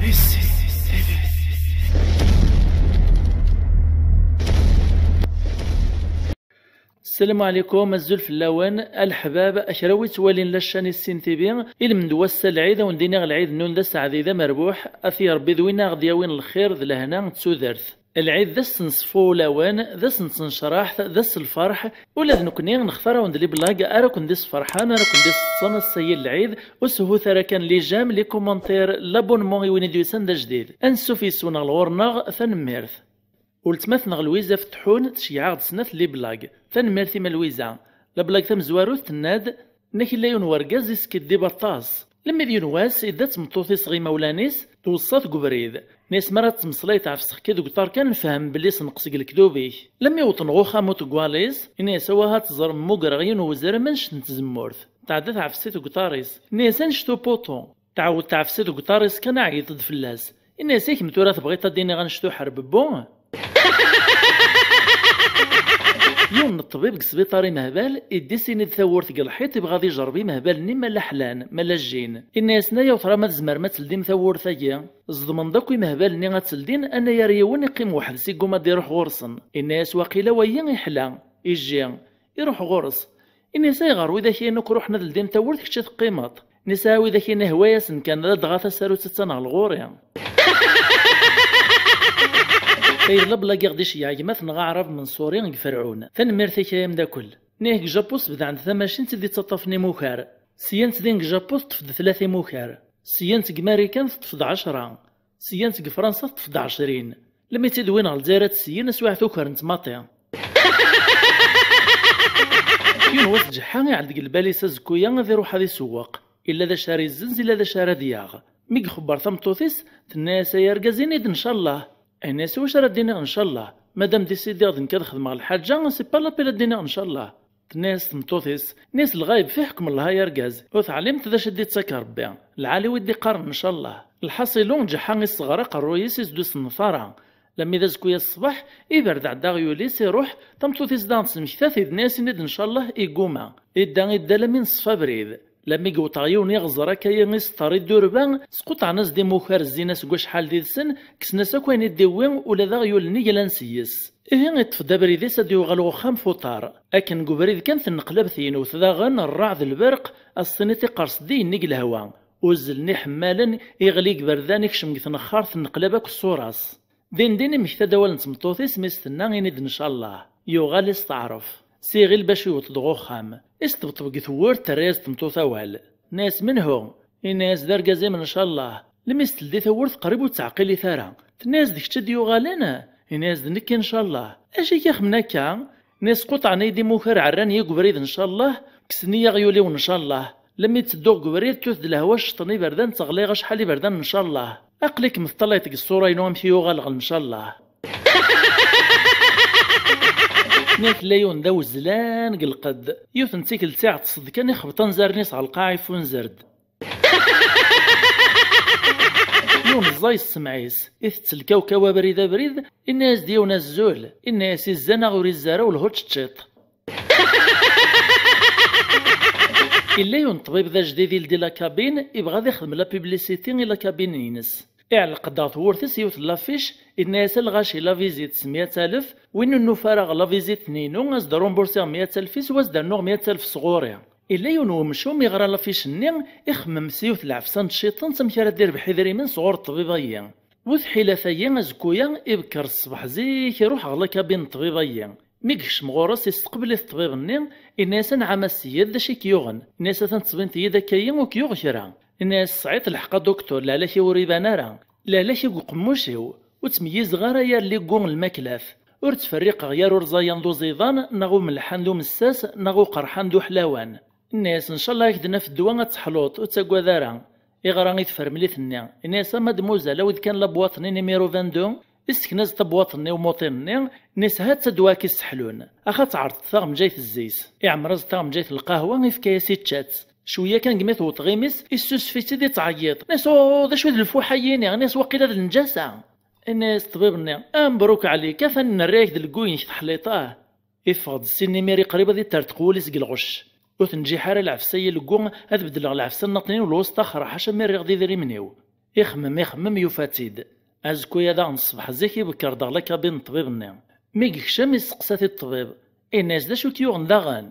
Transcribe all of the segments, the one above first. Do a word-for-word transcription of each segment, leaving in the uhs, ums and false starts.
السلام عليكم، azul fell-awen a leḥbab, a kra wi ttwalin la chaîne Issin T V. Ilmend wass-a lɛid, a wen-d-iniɣ lɛid-nnun d aseɛdi d amerbuḥ, a t-yerbi d win a ɣ-d-yawin lxir d lehna d tudert. Lɛid d ass n ṣṣfu ulawen, d ass n tnecraḥt, d ass n lferḥ. Ula d nekkni nextar-awen-d les blagues ara ken-d-isferḥen, ara ken-d-iseṭṭsen ass-agi n lɛid. Ur sehhut ara kan les j'aime, les commentaires, l'abonnement i win i d-yusan d ajdid. Ansuf yes-wen ɣer ɣur-neɣ, tanemmirt. Weltma-tneɣ Lwiza Fetḥun tceyyeɛ-aɣ-d snat les blagues. Tanemmirt-im a Lwiza. La blague tamezwarut tenna-d: Nnak illa yiwen wergaz iskiddib aṭas. Lemmi d yiwen wass, idda d tmeṭṭut-is ɣer imawlan-is, tweṣṣa-t deg ubrid. Nni-as: "Mi ara tettmeslayeḍ ɣef sseqi deg uṭar kan, nefhem belli senqes deg lekdub-ik." Lemmi wwḍen ɣer uxxam uṭeggal-is, ini-as: "Awah, ad teẓrem, mmugreɣ yiwen wezrem annect n tzemmurt." Tɛedda tɛefsit deg uṭar-is. Nni-as: "Annect upuṭu." Tɛawed tɛefsit deg uṭar-is kan, ɛyiḍ-d fell-as. Ini-as: "I kemm tura tebɣiḍ ad d-iniɣ annect uḥerbebbu?" Yiwen n ṭṭbib deg sbiṭar imehbal, idda-s ini-d tawwurt deg lḥiṭ, ibɣa ad ijerreb imehbal-nni ma la ḥlan, ma la jjin. Inna-yasen: "Ayaw tram ad tzemrem ad teldim tawwurt-agi?" Ẓedmen-d akk imehbal-nni ad tt-ldin, anayer yiwen iqqim weḥd-s, igguma ad iruḥ ɣur-sen. Inna-yas: "Waqila wayi iḥla, ijji." Iruḥ ɣur-s. Ini-as: "Ayɣer widak-ayen akk ruḥen ad ldin tawwurt, kečč i teqqimeḍ?" Ini-as: "A widak-ayen ihwa-yasen kan, ladɣa tasarut attan ɣer lɣur-i." Ay d lablag i ɣ-d-iceyyeɛ gma-tneɣ aɛrab Menṣuri deg Ferɛun. Tanemmirt-ik ay amdakel. Nniɣ deg Japu sbedɛen-d tamacint i d-ittaṭṭafen imukar. Sya n din deg Japu teṭṭef-d tlata imukar. Sya n deg Marikan teṭṭef-d ɛecra. Sya n deg Fransa teṭṭef-d ɛecrin. Lemmi tt-id-wwin ɣer Lezzayer ad tt-syin, aswiɛt ukren-tt maṭi. Yiwen wass Ǧeḥḥa iɛell deg lbal-is azekku-ya ad iruḥ ad isewweq. Illa d acu ara izzenz, illa d acu ara d-yaɣ. Mi ixebber tameṭṭut-is, tenna-yas: "Ay argaz, ini-d ncallah." Ini-as: "Wacu ara d-iniɣ ncallah? Madam décidiɣ d nekk ad xedmeɣ lḥaǧa, c'est pas la peine ad d-iniɣ ncallah." Tenna-yas tmeṭṭut-is: "Nni-as lɣayb fi ḥekm Allah ay argaz, ur teɛlimeḍ d acu i d-ittak Rebbi, lɛali wi d-iqqaren ncallah." Lḥaṣilu, Ǧeḥḥa isseɣer aqerruy-is, isdus nnfara. Lammi d azekku-ya ṣṣbeḥ, iberdeɛ-d aɣyul-is, iruḥ, tameṭṭut-is daɣen tesmekta-t-id, nni-as: "Ini-d ncallah." Igguma. Idda, idda, lammi neṣfa abrid. Lammi yewweṭ ɣer yiwen yiɣzer akka-yi iseṭṭer i ddurba, squṭɛen-as-d imukar, zzin-as deg wacḥal d idsen, kksen-as akk ayen i d-iwwi, ula d aɣyul-nni glan s-yes. Ihi iṭṭef-d abrid-is ad d-yuɣal ɣer uxxam f uṭar. Akken deg ubrid kan tenneqlab teynut daɣen, rreɛd, lberq, as-tiniḍ iqqers-d igenni deg lehwa. Uzzlen iḥemmalen, iɣli deg iberdan, ikcem deg tnexxart, tenneqlab akk ṣṣura-s. Din din imekta-d awal n tmeṭṭut-is mi s-tenna: "Ini-d ncallah." Yuɣal isteɛref. S iɣil bac iwweḍ-d ɣer uxxam. Isṭebṭeb deg tewwurt, terra-yas tmeṭṭut awal. Tenna-yas: "Menhu?" Yenna-yas: "D argaz-im ncallah." Lemmi s-teldi tawwurt qrib ur tt-teɛqil ara. Tenna-yas: "D kečč i d-yuɣalen?" Yenna-yas: "D nekk ncallah." "Acu i k-ixemmen akka?" Nni-as: "Quṭɛen-iyi-d imukar, ɛerran-iyi deg ubrid ncallah, kksen-iyi aɣyul-iw ncallah. Lemmi ttedduɣ deg ubrid, tewwet-d lehwa, cceṭṭen iberdan, tteɣliɣ acḥal iberdan ncallah. Aql-ikem teṭṭalayeḍ deg ṣṣura-inu amek i yuɣal ɣer ncallah." Nni-ak tella yiwen d awezlan deg lqedd. Yiwet n tikkelt iɛeṭṭes-d kan, ixbeṭ anzaren-is ɣer lqaɛa, ifunzer-d. Yiwen ẓẓay ssemɛ-is, itett lkawkaw abrid abrid, inna-yas-d yiwen azul, inna-yas: "Izzan aɣ ur izzi ara, welhu ččeṭṭiṭ." Illa yiwen ṭṭbib d ajdid ildi la cabine, ibɣa ad ixdem la publicité i la cabine-ines. Iɛelleq-d ɣer tewwurt-is yiwet n l'affiche, inna-yas: "A lɣaci, la visite s meyya alef, win ur nufi ara ɣer la visite-nni-inu, ad s-d-rumbursiɣ meyya alef-is, u ad s-d-rnuɣ meyya alef sɣur-i." Illa yiwen wemcum iɣra l'affiche-nni, ixemmem s yiwet n lɛefsa n tciṭent amek ara d-irbeḥ idrimen sɣur ṭṭbib-agi. Bu tḥila tayi, azekku-ya, ibekker ṣṣbeḥ zik, iruḥ ɣer la cabine n ṭṭbib-agi. Mi yekcem ɣur-s, isteqbel-it ṭṭbib-nni, inna-yas: "Anɛam a ssyed, d acu i k-yuɣen?" Inna-yas: "Atan tettbineḍ-iyi-d akka-yi, ur k-yuɣ kra." Inna-yas: "Tesɛiḍ lḥeqq a duktur, lehlak-iw ur iban ara. Lehlak-iw deg uqemmuc-iw. Ur ttmeyyizeɣ ara yar les goûts n lmaklat. Ur ttferriqeɣ yar urẓayan d uẓidan, neɣ umelḥan d umessas, neɣ uqerḥan d uḥlawan." Inna-yas: "Ncallah ad k-d-naf ddwa ad teḥluḍ, ur ttagad ara." Iɣra i tfermlit-nni. Inna-yas: "A mademoiselle, awi-d kan la boîte-nni numéro vingt-deux." Issekna-as-d tabwaṭ-nni i umuṭin-nni, inna-yas: "Ha-tt-a ddwa-k isseḥlun. Ax ad tɛerḍeḍ taɣenǧayt zzis." Iɛemmer-as-d taɣenǧayt n lqahwa, ifka-yas ičča-tt. Cwiya kan deg mi tewweḍ ɣer imi-s, issusef-itt-id ittɛeyyiḍ. Inna-yas: "Oh, d acu d lfuḥ-ayini?" Inna-yas: "Waqila d lǧasa." Inna-yas ṭṭbib-nni: "Ambruk ɛlik, atan nerra-yak-d lguy-inek teḥliḍ-t, ah." Iffeɣ-d ssin imir, iqrib ad iterteq wul-is deg lɣecc. Ur tenǧiḥ ara lɛefsa-yi leggu, ad beddleɣ lɛefsa n naṭnin u lwesṭa axraḥ, acu mi rriɣ d idrimen-iw. Ixemmem, ixemmem, yufa-tt-id. Azekka-ya daɣen ṣṣbeḥ zik, ibekker-d ɣer lakabin n ṭṭbib-nni. Mi yekcem, isteqsa-t-id ṭṭbib. Inna-yas: "D acu i k-yuɣen daɣen?"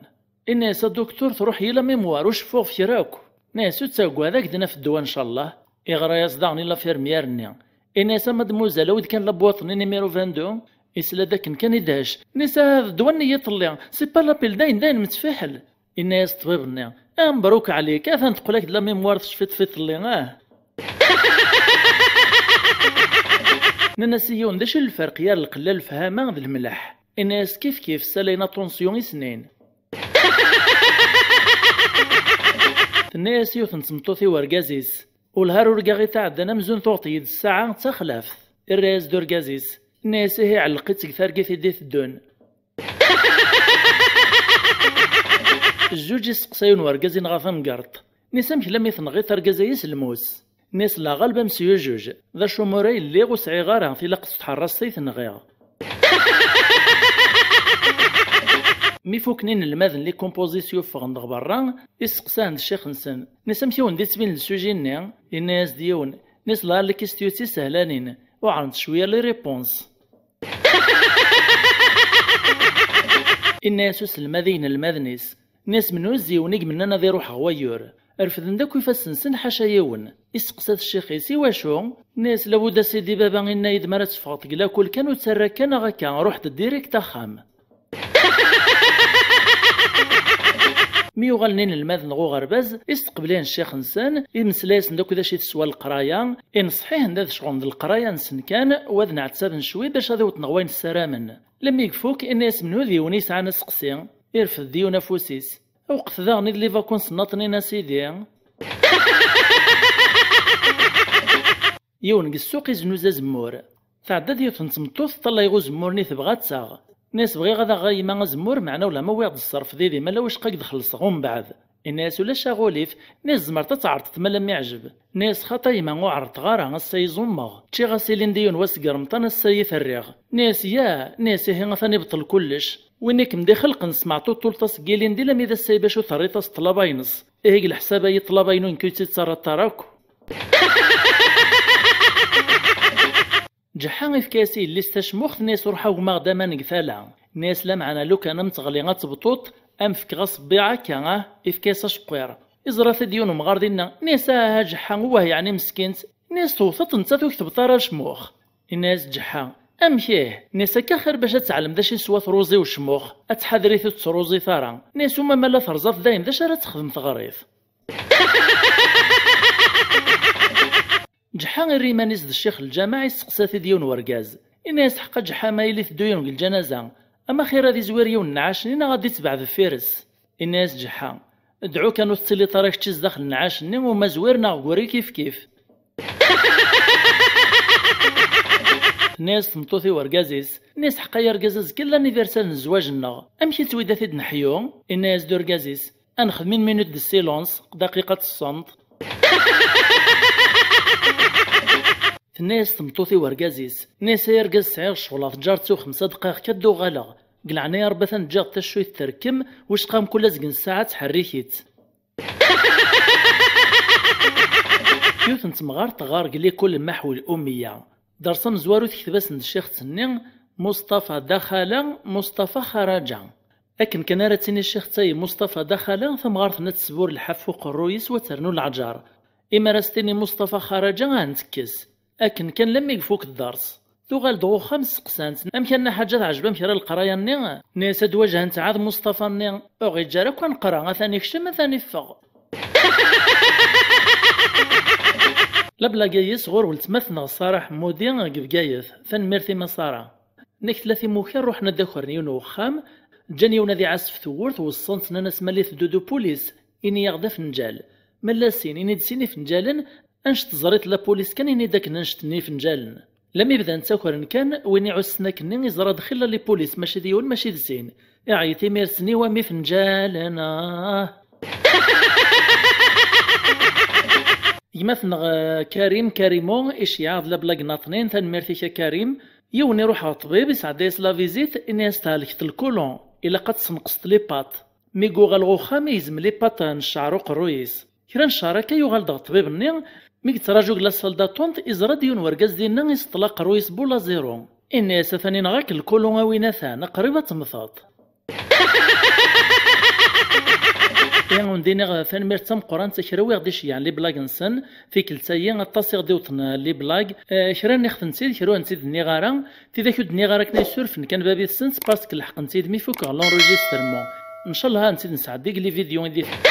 Inna-yas: "A duktur, truḥ-iyi la mémoire, ur ceffuɣ ɣef kra akk." Inna-yas: "Ur ttaggad, ad k-d-naf ddwa, ncallah." Iɣra-yas daɣen i lafirmyar-nni. Inna-yas: "A mademoiselle, awi-d kan la boîte-nni numéro vingt-deux." Isla-d akken kan i d-hec. Inna-yas: "Ah, d ddwa-nni n yiḍelli, c'est pas la pile, dayen, dayen, mettfiḥel." Inna-yas ṭṭbib-nni: "Ah, mebruk ɛlik, atan teqqel-ak-d la mémoire, tecfiḍ f iḍelli, ah." Nnan-as i yiwen: "D acu i lferq gar lqella n lefhama d lemleḥ?" Inna-yas: "Kif kif, ssalayen aṭunsyu i snin." Tenna-yas yiwet n tmeṭṭut i urgaz-is: "Ulha ar urgaɣ i tɛeddan amzun tuɣeḍ-iyi-d ssaɛa d taxlaft." Irra-yas-d urgaz-is, inna-yas: "Ihi ɛelleq-itt deg targit i d-iteddun." Zzuǧ isteqsa yiwen urgaz inɣa tamgerḍt. Inna-yas: "Amek lammi tenɣiḍ argaz-ayi s lmus?" Inna-yas: "La ɣaleb a monsieur juge, d acumur ay lliɣ, ur sɛiɣ ara, tilaq s tḥerrast ay t-nɣiɣ." Mi fukken inelmaden les compositions ffɣen-d ɣer berra, isteqsa-ten-d ccix-nsen. Inna-yas: "Amek i wen-d-ittbin le sujet-nni?" Inna-yas-d yiwen. Inna-yas: "La, les questions d tisehlalin, uɛrent cwiya les réponses." Inna-yas uselmad i yinelmaden-is. Inna-yas: "Menhu zi-wen i yemnen ad iruḥ ɣer wayyur?" Refden-d akk ifassen-nsen ḥaca yiwen. Isteqsa-t ccix-is: "I wacu?" Inna-yas: "Labud a sidi, baba inna-yi-d mi ara teffɣeḍ deg lakul kan ur ttarra kan neɣ akka, ruḥ-d direct axxam." Mi uɣalen inelmaden ɣer uɣerbaz, isteqbel-ahen ccix-nsen, imeslay-asen-d akk d acu i teswa leqraya, inṣeḥ-ihen-d ad cɣlen d leqraya-nsen kan, u ad nɛettaben cwi bac ad iwṭen ɣer wayen ssaramen. Lemmi ifuk, inna-yas: "Menhu d yiwen yesɛan aseqsi?" Irfed-d yiwen afus-is. "Awqet daɣen i d les vacances nnaṭnin a sidi." Yiwen deg ssuq iznuzu azemmur. Tɛedda-d yiwet n tmeṭṭut, teṭṭalay ɣer uzemmur-nni, tebɣa ad taɣ. Tenna-yas: "Bɣiɣ ad aɣeɣ a yemma azemmur, meɛna ulamma wwiɣ-d ṣṣerf didi, ma la wacqa ad k-d-xellṣeɣ umbeɛd." Inna-yas: "Ulac aɣulif." Inna-yas: "Tzemreḍ ad tɛerḍeḍ ma la mi ɛjeb." Tenna-yas: "Xaṭa a yemma, ur ɛerḍeɣ ara, ass-a i ẓummeɣ. Ččiɣ-as ilindi yiwen wass deg remṭan, ass-a i t-rriɣ." Inna-yas: "Ya." Inna-yas: "Ihi atan ibṭel kullec. Win i kem-d-ixelqen s meɛṭuṭult-as deg ilindi, lammi d ass-a i bac ur terriḍ-as ṭṭlaba-ines. Ihi deg leḥsab-ayi ṭṭlaba-inu nekk ur tt-id-ttarraḍ ara akk." Ǧeḥḥa ifka-yas i yelli-s tacmuxt, inna-yas: "Ruḥ agem-aɣ-d aman deg tala." Inna-yas: "Lameɛna lukan am teɣli ad tebṭuṭ, am fkeɣ aṣebbiɛ akka, ah." Ifka-yas aceqqiṛ. Iẓra-t-id yiwen umɣar dinna, inna-yas: "Ah, a Ǧeḥḥa, uwah yeɛni meskint." Inna-yas: "Tewteḍ-t, nettat ur k-tebṭ ara lecmux." Inna-yas Ǧeḥḥa: "Amek ih?" Inna-yas: "Akka axir bac ad teɛlem d acu yeswa truẓi ucmux, ad tḥader i ur tettruẓit ara." Inna-yas: "Uma ma la terẓaḍ dayen, d acu ara texdem teɣrit?" Ǧeḥḥa irra iman-is d ccix n lǧameɛ, isteqsa-t-id yiwen wergaz. Inna-yas: "Ḥeqqa Ǧeḥḥa, ma yili teddu yiwen deg lǧanaza, ama xir ad izwir yiwen n nɛac-nni neɣ ad itbeɛ deffir-s?" Inna-yas Ǧeḥḥa: "Dɛu kan ur tettiliḍ ara kečči zdaxel n nɛac-nni, uma zwir neɣ guri kif kif." Tenna-yas tmeṭṭut i wergaz-is, inna-yas: "Ḥeqqa ay argaz, azekka l'anniversaire n zzwaǧ-nneɣ, amek i ttwida ad t-id-neḥyu?" Inna-yas-d urgaz-is: "Ad nexdem une minute de silence, dqiqa n ṣṣemt." Tenna-yas tmeṭṭut i wergaz-is, tenna-yas: "Ay argaz, sɛiɣ ccɣel ɣer tǧaret-iw, xemsa dqayeq kan ad d-uɣaleɣ. Deg leɛnaya n Ṛebbi, atan ǧǧiɣ taccuyt terkem, wicqa mkul azgen ssaɛa ttḥerrik-itt." Yiwet n temɣart teɣɣar deg likul n Maḥwi l-Ummiya. Ders amezwaru tekteb-asen-d ccixet-nni: "Mustafa daxala, Mustafa xaraǧa." Akken kan ara tini ccixet-a i Mustafa daxala, tamɣart-nni ad tesbur lḥaf uqerruy-is u ad ternu leɛǧer. Imi ara s-tini Mustafa xaraǧa, ad ten-tekkes. Akken kan lammi ifuk dders. Tuɣal-d ɣer uxxam, steqsan-tt: "Amek a Nna Ḥaǧa, teɛjeb-am kra leqraya-nni?" Tenna-yas: "Ad wajhent ɛad Mustafa-nni, ur ɣ-iǧǧa ara akk ad neqra, atan ikcem, atan iffeɣ." Lablag-ayi sɣur weltma-tneɣ Sara Ḥemmudi deg Bgayet. Tanemmirt i Mass Sara. Nekk tella timukan ruḥen ad d-akren yiwen n uxxam, ǧǧan yiwen ad iɛasef tewwurt, weṣṣan-t, nnan-as: "Ma la teddudu pulis, ini-yaɣ-d afenǧal. Ma la sin, ini-d sin ifenǧalen, anect teẓriḍ la pulis kan, ini-d akken anect-nni ifenǧalen." Lami bdan ttakren kan, win iɛussen akkenni iẓra-d xilla li pulis, mačči d yiwen, mačči d sin. Iɛeyyeḍ imir-s: "Niwa m ifenǧalen, ah!" Gma-tneɣ, eh, Karim, Karimo, iceyyeɛ-aɣ-d lablag nnaṭnin, tanemmirt-ik a Karim. Yiwen iruḥ ɣer ṭṭbib, isɛedda-yas la visite, ini-as: "Thelkeḍ lkulon, ilaq ad tessenqseḍ les pattes." Mi yuɣal ɣer uxxam, igzem les pattes n cceɛr uqerruy-is. Kra n cceɛr akka, yuɣal-d ɣer ṭṭbib-nni, Mi yettraǧu deg la salle d'attente, iẓra-d yiwen wergaz dinna iseṭṭel aqerruy-is bu la zéro. Inna-yas: "Atan ineɣ-ak lkulu a win atan, qrib ad temmteḍ." I wen-d-iniɣ tanemmirt d tameqqrant i kra wi ɣ-d-iceyyɛen les blagues-nsen. Tikkelt-agi aṭas i ɣ-d-iwṭen les blagues. Eh, kra nniɣ-tent-id, kra ur tent-id-nniɣ ara. Tidak ur d-nniɣ ara akken ay surfen kan bab-itsent, parce que lḥeqq-nti-d mi fukeɣ l'enregistrement. Ncallah ad tent-id-nesɛeddi deg les vidéos i d-ifut.